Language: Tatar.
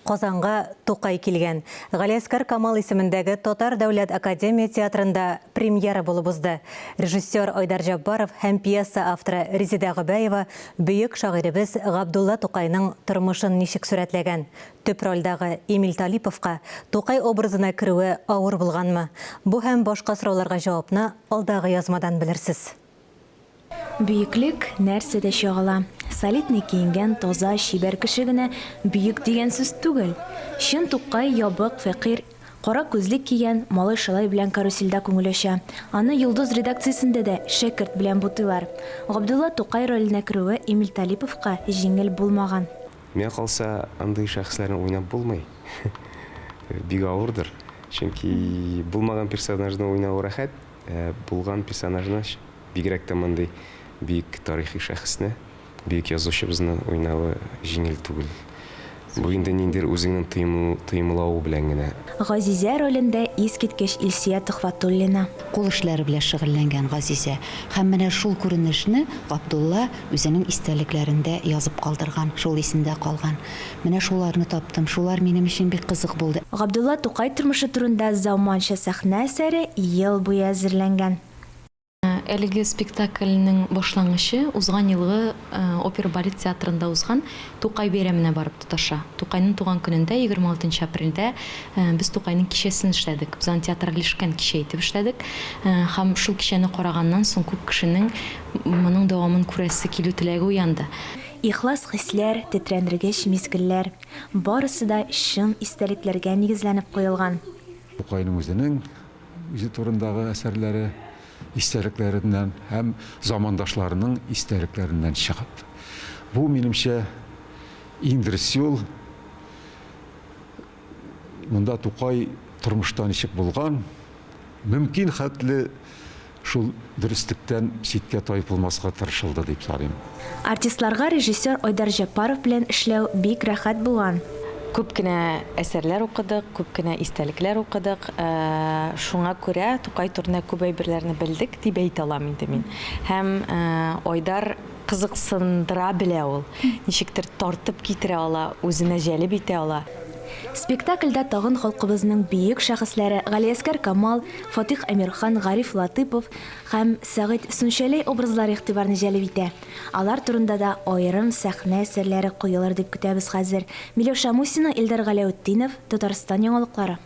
Казанга Тукай килгән. Галиәсгар Камал исемендәге Татар дәүләт академия театрында премьера булып узды. Режиссер Айдар Җаббаров һәм пьеса авторы Резедә Гобәева бөек шагыйребез Габдулла Тукайның тормышын ничек сурәтләгән? Төп рольдагы Эмиль Талиповка Тукай образына керүе авыр булганмы? Бу һәм башка сорауларга җавапны алдагы язмадан белерсез. Бөеклек нәрсәдә чагыла? Солидный киенгән, таза, чибәр кеше генә бөек дигән сүз түгел. Чын Тукай ябык, фәкыйрь, кара күзлек кигән малай-шалай белән карусельдә күңел ача. Аны Йолдыз редакциясендә дә шәкерт белән бутыйлар. Габдулла Тукай роленә керүе Эмиль Талиповка җиңел булмаган. Миңа калса, андый шәхесләрне уйнап булмый. Бик авырдыр. Чөнки булмаган персонажны уйнау рәхәт, ә булган персонажны, бигрәк тә мондый бөек тарихи шәхесне, бөек язучыбызны уйнавы җиңел түгел. Бу инде ниндидер үзеңнең тоемлавы белән генә. Газизә ролендә искиткеч Илсөя Төхвәтуллина. Кул эшләре белән шөгыльләнгән Газизә. Һәм менә шул күренешне Габдулла үзенең истәлекләрендә язып калдырган, шул исендә калган. Менә шуларны таптым, шулар минем өчен бик кызык булды. Габдулла Тукай тормышы турында заманча сәхнә әсәре ел буе әзерләнгән. Әлеге спектакльнең башлангычы узган елгы опера-балет театрында узган Тукай бәйрәменә барып тоташа. Тукайның туган көнендә, 26 нчы апрельдә без Тукайның кичәсен эшләдек. Без аны театральләшкән кичә итеп эшләдек. Һәм шул кичәне караганнан соң күп кешенең моның дәвамын күрәсе килү теләге уянды. Ихлас хисләр, тетрәндергеч мизгелләр, барысы да чын истәлекләргә нигезләнеп куелган. Тукайның үзенең үзе турындагы әсәрләре истәлекләреннән һәм замандашларының истәлекләреннән чыгып. Бу, минемчә, иң дөрес юл. Монда Тукай тормышта ничек булган, мөмкин хәтле шул дөреслектән читкә тайпылмаска тырышылды дип саныйм. Артистларга режиссер Айдар Җәппаров белән эшләү бик рәхәт булган. Күп кенә әсәрләр укыдык, күп кенә истәлекләр укыдык. Шуңа күрә Тукай турында күп әйберләрне белдек дип әйтә алам инде мин. Һәм Айдар кызыксындыра белә ул. Ничектер тартып китерә ала, үзенә җәлеп итә ала. Спектакльдә тагын халкыбызның бөек шәхесләре Галиәсгар Камал, Фатих Әмирхан, Гариф Латыпов һәм Сәгыйть Сүнчәләй образлары игътибарны җәлеп итә. Алар турында да аерым сәхнә әсәрләре куелыр дип көтәбез хәзер. Миләүшә Мусина, Илдар Галәүтдинов, Татарстан яңалыклары.